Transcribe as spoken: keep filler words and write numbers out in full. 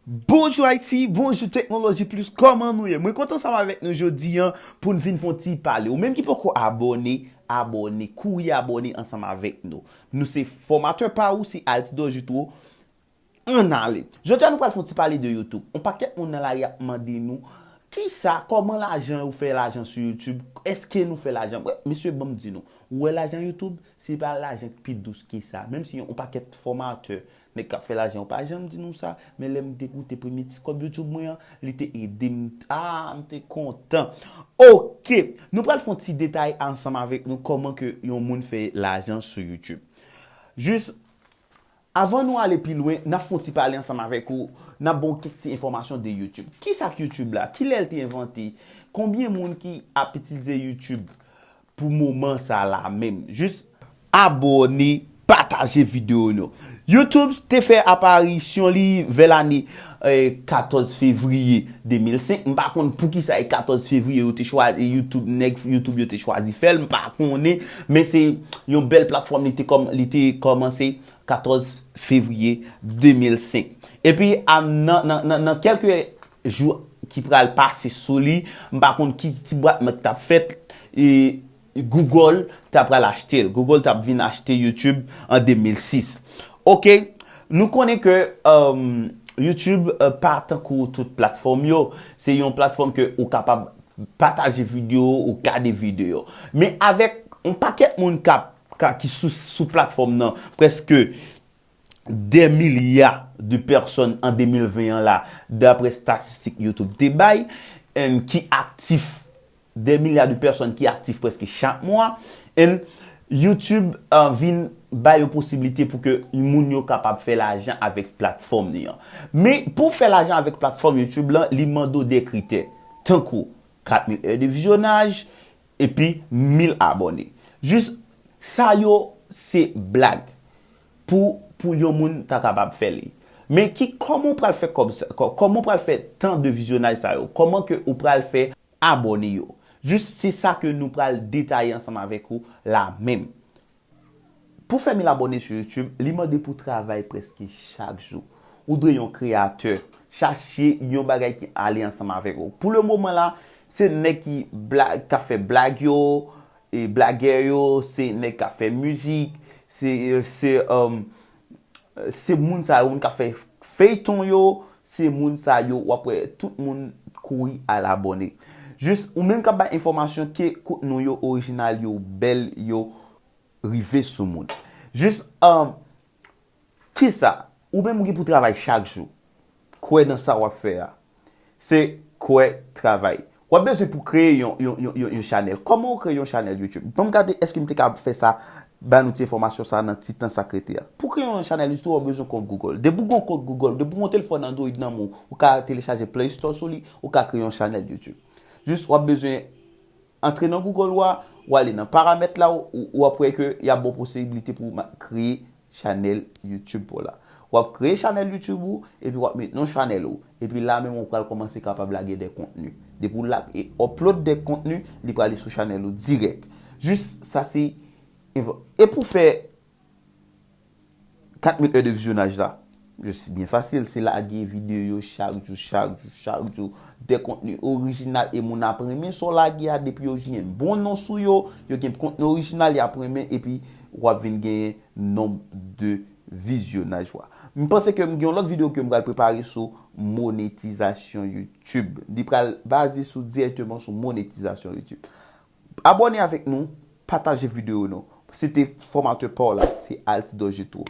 Bonjou Ayiti, bonjou Teknoloji Plis, kòman nou ye? Mwen kontan ansanm avèk nou jodi a pou n vin fè yon ti pale. Ou menm ki poko abòne, abòne, kouri abòne ansanm avèk nou. Nou se fòmatè pa ou, se Altidor Jutro. Ann ale. Jodi a nou pral fè yon ti pale de YouTube. Yon pakèt moun nan lari ap mande nou, kisa, kòman lajan, ou fè lajan sou YouTube? Èske nou fè lajan? Wè, mesye, ban m di nou. Ou wè lajan YouTube, se pa lajan ki pi dous ke sa. Menm si yon pakèt fòmatè, nèg k ap fè lajan, yo pa janm di nou sa, men lè m te goute premye ti kòb YouTube mwen an, li te ede m. Ah, m te kontan. Oke, nou pral fè yon ti detay ansanm avèk nou kòman ke yon moun fè lajan sou YouTube. Jis avan nou ale pi lwen, n ap fè yon ti pale ansanm avèk ou, n ap ba w kèk ti enfòmasyon de YouTube. Kisa k YouTube la? Kilè l te envante? Konbyen moun ki ap itilize YouTube pou moman sa la menm? Jis abòne, pataje videyo nou. YouTube te fè aparisyon li vè lane, eh, katòz fevriye de mil senk. M pa konn poukisa e katòz fevriye yo te chwazi YouTube, nèg YouTube yo te chwazi fè l, m pa konnen, men se yon bèl platfòm li te kòm-, li te kòmanse katòz fevriye de mil senk. Epi, a, nan, nan, nan, nan kèlke jou ki pral pase sou li, m pa konn ki ti bwat mèt t ap fèt, e Google t ap pral achte l. Google t ap vin achte YouTube an de mil sis. Oke, nou konnen ke, um, YouTube, uh, pa tankou tout platfòm yo. Se yon platfòm ke ou kapab pataje videyo, ou gade videyo. Men avèk yon pakèt moun k ap, ka, ki sou, sou platfòm nan, prèske dè milya de pèsòn an de mil ven an la, daprè estatistik YouTube te bay, en, ki aktif, dè milya de pèsòn ki aktif prèske chak mwa, en, YouTube, eh, vin bay yon posiblite pou ke moun yo kapab fè lajan avèk platfòm li an. Men pou fè lajan avèk platfòm YouTube lan, li mande w de kritè, tankou kat mil è de vizyonaj, epi mil abòne. Jis sa yo se blag pou, pou yon moun ta kapab fè li. Men ki, kòman w pral fè kòb sa, kò-, kòman w pral fè tan de vizyonaj sa yo? Kòman ke ou pral fè abòne yo? Jis se sa ke nou pral detaye ansanm avèk ou la menm. Pou fè mil abòne sou YouTube, li mande pou w travay prèske chak jou. Ou dwe yon kreyatè. Chache yon bagay ki ale ansanm avèk ou. Pou le moman la, se nèg ki blag, k ap fè blag yo, e blagè yo, se nèg k ap fè mizik, se, se, um, se moun sa yo, moun k ap fè feyton yo, se moun sa yo, w ap wè tout moun kouri al abòne. Jis, ou menm k ap bay enfòmasyon ke kontni w yo orijinal, yo bèl, yo rive sou moun. Jis, um, kisa? Ou menm ou gen pou travay chak jou. Kwè nan sa w ap fè a. Se kwè, travay. W ap bezwen pou kreye yon, yon, yon, yon, yon chanèl. Kòman w kreye yon chanèl YouTube? Ban m gade èske m te ka fè sa, ba nou ti enfòmasyon sa nan ti tan sa k rete a. Pou kreye yon chanèl YouTube, w ap bezwen kont Google. Depi w gen yon kont Google, depi w gen yon telefòn Android nan men w, ou ka telechaje Play Store sou li, ou ka kreye yon chanèl YouTube. Jis w ap bezwen antre nan Google ou a, ou ale nan paramèt la, ou, ou ap wè ke y ap ba w posiblite pou w ma-, kreye chanèl YouTube ou la. W ap kreye chanèl YouTube ou, epi w ap met non chanèl ou. Epi la menm ou pral kòmanse kapab lage de kontni. Depi w la-, e upload de kontni, li prale sou chanèl ou dirèk. Jis sa se env-, e pou fè kat mil è de vizyonaj la, jis byen fasil, se lage videyo chak jou, chak jou, chak jou, de kontni orijinal e moun ap renmen sa w lage a, depi yo jwenn bon non sou yo, yo gen kontni orijinal, y ap renmen, epi w ap vin genyen nonb de vizyonaj ou a. M panse ke m gen yon lòt videyo ke m pral prepare sou monetizasyon YouTube. Li pral baze sou, dirèkteman sou monetizasyon YouTube. Abòne avèk nou, pataje videyo nou. Se te fòmatè pa w la, se Altidor Jetro.